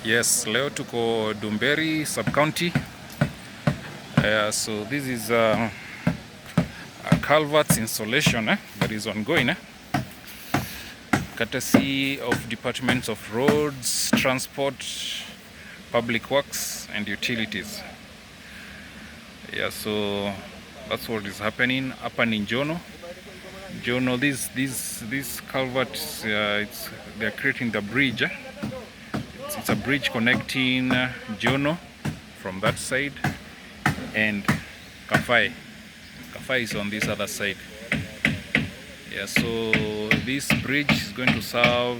Yes, leo tuko Dumberi sub-county. So this is a culverts installation that is ongoing, courtesy of Departments of Roads, Transport, Public Works and Utilities. Yeah, so that's what is happening up in Jono. Jono, these culverts, they're creating the bridge. It's a bridge connecting Jono from that side and Kafai. Kafai is on this other side. Yeah, so this bridge is going to serve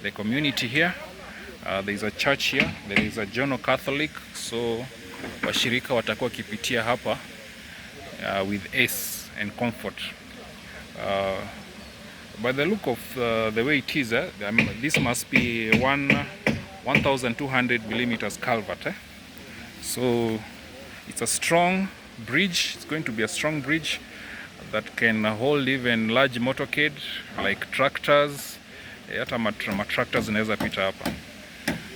the community here. There is a church here. There is a Jono Catholic, so washirika watakuwa kipitia hapa with ease and comfort. By the look of the way it is, this must be 1,200 millimeters culvert. So it's a strong bridge. It's going to be a strong bridge that can hold even large motorcade like tractors. Hata matractors zinaweza pita hapa.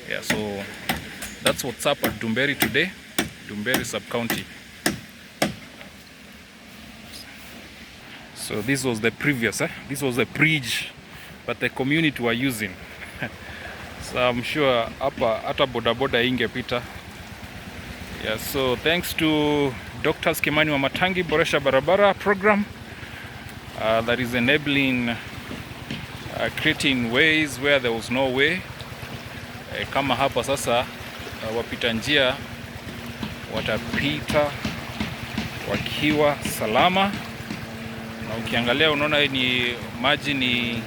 Yeah, so that's what's up at Dumberi today, Dumberi sub-county. So this was the previous, this was the bridge that the community were using. So I'm sure hapa hata bodaboda ingepita. Yeah, so thanks to Dr. Kimani Wamatangi Boresha Barabara program that is enabling creating ways where there was no way. Kama hapa sasa wapita njia watapita wakiwa salama, na ukiangalia unaona ni maji ni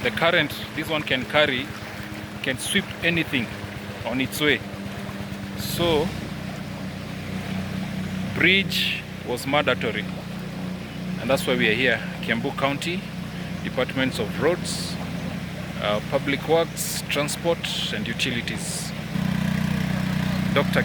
the current this one can sweep anything on its way. So bridge was mandatory, and that's why we are here. Kiambu County, Departments of Roads, Public Works, Transport and Utilities. Dr.